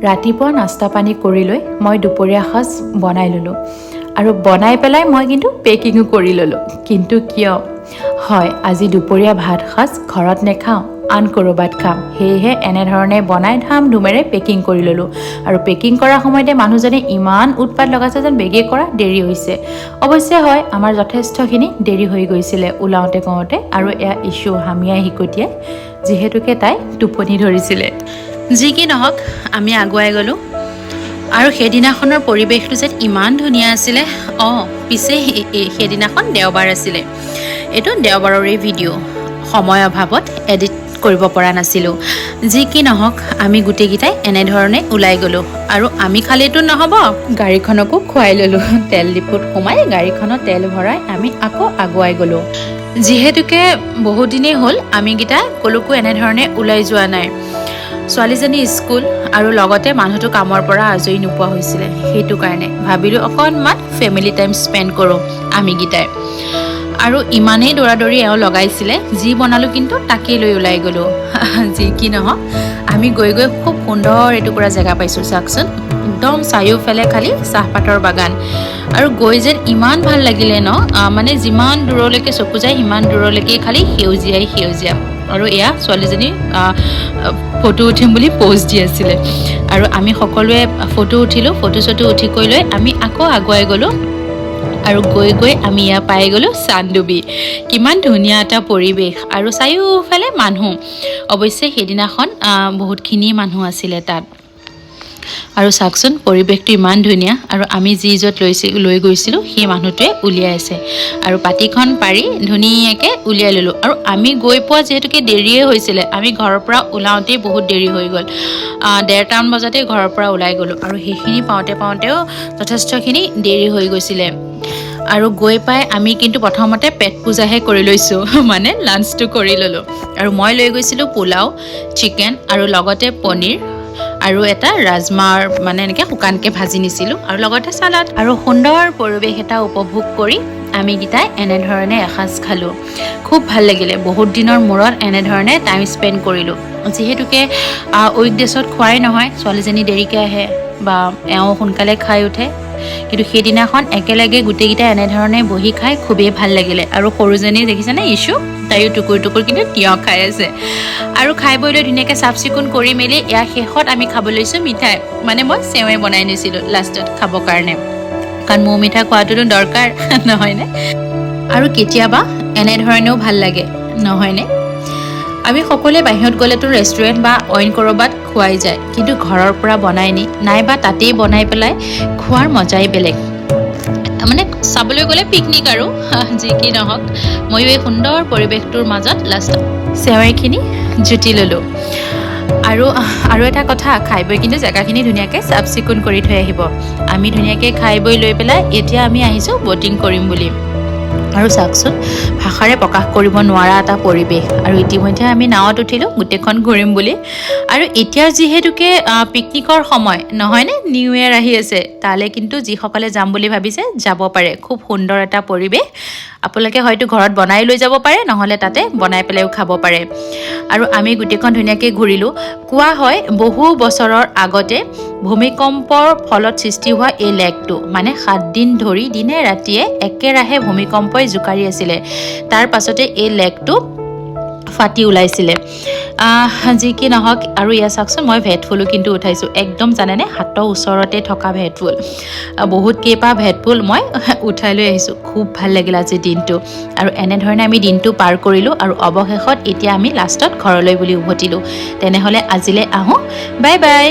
ৰাতিপুৱা নাস্তা পানী কৰি লৈ মই দুপৰীয়া সাজ বনাই ল'লোঁ আৰু বনাই পেলাই মই কিন্তু পেকিঙো কৰি ল'লোঁ। কিন্তু কিয় হয়, আজি দুপৰীয়া ভাত সাজ ঘৰত নেখাওঁ, আন ক'ৰবাত খাম। সেয়েহে এনেধৰণে বনাই ধাম ধুমেৰে পেকিং কৰি ল'লোঁ। আৰু পেকিং কৰাৰ সময়তে মানুহজনে ইমান উৎপাত লগাইছে যেন বেগে কৰা, দেৰি হৈছে। অৱশ্যে হয়, আমাৰ যথেষ্টখিনি দেৰি হৈ গৈছিলে ওলাওঁতে কওঁতে। আৰু এয়া ইছ্যু হামিয়াই হিকটিয়াই, যিহেতুকে তাই টোপনি ধৰিছিলে। যি কি নহওক, আমি আগুৱাই গ'লোঁ আৰু সেইদিনাখনৰ পৰিৱেশটো যেন ইমান ধুনীয়া আছিলে। অঁ, পিছে সেইদিনাখন দেওবাৰ আছিলে। এইটো দেওবাৰৰে ভিডিঅ', সময় অভাৱত এডিট কৰিব পৰা নাছিলোঁ। যি কি নহওক, আমি গোটেইকেইটাই এনেধৰণে ওলাই গ'লোঁ। আৰু আমি খালেতো নহ'ব, গাড়ীখনকো খুৱাই ল'লোঁ। তেল ডিপুত সোমাই গাড়ীখনত তেল ভৰাই আমি আকৌ আগুৱাই গ'লোঁ। যিহেতুকে বহুদিনেই হ'ল আমিকেইটা ক'লৈকো এনেধৰণে ওলাই যোৱা নাই, ছোৱালীজনী স্কুল আৰু লগতে মানুহটো কামৰ পৰা আজৰি নোপোৱা হৈছিলে, সেইটো কাৰণে ভাবিলোঁ অকণমান ফেমিলি টাইম স্পেণ্ড কৰোঁ আমিকেইটাই। আৰু ইমানেই দৌৰা দৌৰি এওঁ লগাইছিলে, যি বনালোঁ কিন্তু তাকেই লৈ ওলাই গ'লোঁ। যি কি নহওক, আমি গৈ গৈ খুব সুন্দৰ এটুকুৰা জেগা পাইছোঁ। চাওকচোন, একদম চাৰিওফালে খালি চাহপাতৰ বাগান। আৰু গৈ যেন ইমান ভাল লাগিলে ন, মানে যিমান দূৰলৈকে চকু যায় সিমান দূৰলৈকে খালি সেউজীয়াই সেউজীয়া। আৰু এয়া ছোৱালীজনী ফটো উঠিম বুলি প'জ দি আছিলে আৰু আমি সকলোৱে ফটো উঠিলোঁ। ফটো চটো উঠি কৰি লৈ আমি আকৌ আগুৱাই গ'লোঁ। আৰু গৈ গৈ আমি ইয়াৰ পাই গ'লোঁ চান্দুবি। কিমান ধুনীয়া এটা পৰিৱেশ আৰু চাৰিওফালে মানুহ। অৱশ্যে সেইদিনাখন বহুতখিনি মানুহ আছিলে তাত। আৰু চাওকচোন, পৰিৱেশটো ইমান ধুনীয়া। আৰু আমি যি য'ত লৈ গৈছিলোঁ, সেই মানুহটোৱে উলিয়াই আছে আৰু পাতিখন পাৰি ধুনীয়াকৈ উলিয়াই ল'লোঁ। আৰু আমি গৈ পোৱা যিহেতুকে দেৰিয়ে হৈছিলে, আমি ঘৰৰ পৰা ওলাওঁতেই বহুত দেৰি হৈ গ'ল। 1:30মান বজাতে ঘৰৰ পৰা ওলাই গ'লোঁ আৰু সেইখিনি পাওঁতে পাওঁতেও যথেষ্টখিনি দেৰি হৈ গৈছিলে। আৰু গৈ পাই আমি কিন্তু প্ৰথমতে পেট পূজাহে কৰি লৈছোঁ, মানে লাঞ্চটো কৰি ল'লোঁ। আৰু মই লৈ গৈছিলোঁ পোলাও, চিকেন আৰু লগতে পনীৰ আৰু এটা ৰাজমাৰ মানে এনেকৈ শুকানকৈ ভাজি নিছিলোঁ আৰু লগতে চালাড। আৰু সুন্দৰ পৰিৱেশ এটা উপভোগ কৰি আমিকেইটাই এনেধৰণে এসাঁজ খালোঁ। খুব ভাল লাগিলে। বহুত দিনৰ মূৰত এনেধৰণে টাইম স্পেণ্ড কৰিলোঁ। যিহেতুকে উইকডেজত খোৱাই নহয়, ছোৱালীজনী দেৰিকৈ আহে বা এওঁ সোনকালে খাই উঠে। কিন্তু সেইদিনাখন একেলগে গোটেইকেইটা এনেধৰণে বহি খাই খুবেই ভাল লাগিলে। আৰু সৰুজনী দেখিছেনে, ইছু, তাইও টুকুৰ টুকুৰ কিন্তু তিয়ঁহ খাই আছে। আৰু খাই বৈ লৈ ধুনীয়াকৈ চাফ চিকুণ কৰি মেলি ইয়াৰ শেষত আমি খাব লৈছোঁ মিঠাই। মানে মই চেৱৈ বনাই নিছিলোঁ লাষ্টত খাবৰ কাৰণে, কাৰণ মৌ মিঠা খোৱাটোতো দৰকাৰ, নহয়নে? আৰু কেতিয়াবা এনেধৰণেও ভাল লাগে, নহয়নে? আমি সকলোৱে বাহিৰত গ'লেতো ৰেষ্টুৰেণ্ট বা অইন ক'ৰবাত খোৱাই যায়, কিন্তু ঘৰৰ পৰা বনাই নি নাইবা তাতেই বনাই পেলাই খোৱাৰ মজাই বেলেগ। মানে চাবলৈ গ'লে পিকনিক। আৰু যি কি নহওক, ময়ো এই সুন্দৰ পৰিৱেশটোৰ মাজত লাষ্টত চেৱাইখিনি জুতি ল'লোঁ। আৰু এটা কথা, খাই বৈ কিন্তু জেগাখিনি ধুনীয়াকৈ চাফ চিকুণ কৰি থৈ আহিব। আমি ধুনীয়াকৈ খাই বৈ লৈ পেলাই এতিয়া আমি আহিছোঁ ব'টিং কৰিম বুলি। আৰু চাওকচোন, ভাষাৰে প্ৰকাশ কৰিব নোৱাৰা এটা পৰিৱেশ। আৰু ইতিমধ্যে আমি নাৱত উঠিলোঁ গোটেইখন ঘূৰিম বুলি। আৰু এতিয়া যিহেতুকে পিকনিকৰ সময়, নহয়নে? নিউ ইয়েৰ আহি আছে, তালৈ কিন্তু যিসকলে যাম বুলি ভাবিছে যাব পাৰে। খুব সুন্দৰ এটা পৰিৱেশ। আপোনালোকে হয়তো ঘৰত বনাই লৈ যাব পাৰে, নহ'লে তাতে বনাই পেলাইও খাব পাৰে। আৰু আমি গোটেইখন ধুনীয়াকৈ ঘূৰিলোঁ। কোৱা হয়, বহু বছৰৰ আগতে ভূমিকম্পৰ ফলত সৃষ্টি হোৱা এই লেকটো, মানে 7 দিন ধৰি দিনে ৰাতিয়ে একেৰাহে ভূমিকম্পই জোকাৰি আছিলে, তাৰ পাছতে এই লেকটো ফাটি ওলাইছিলে। যি কি নহওক, আৰু ইয়াত চাওকচোন, মই ভেট ফুলো কিন্তু উঠাইছোঁ। একদম জানেনে, হাতৰ ওচৰতে থকা ভেট ফুল, বহুত কেইপাহ ভেট ফুল মই উঠাই লৈ আহিছোঁ। খুব ভাল লাগিল আজি দিনটো। আৰু এনেধৰণে আমি দিনটো পাৰ কৰিলোঁ আৰু অৱশেষত এতিয়া আমি লাষ্টত ঘৰলৈ বুলি উভতিলোঁ। তেনেহ'লে আজিলৈ আহোঁ, বাই বাই।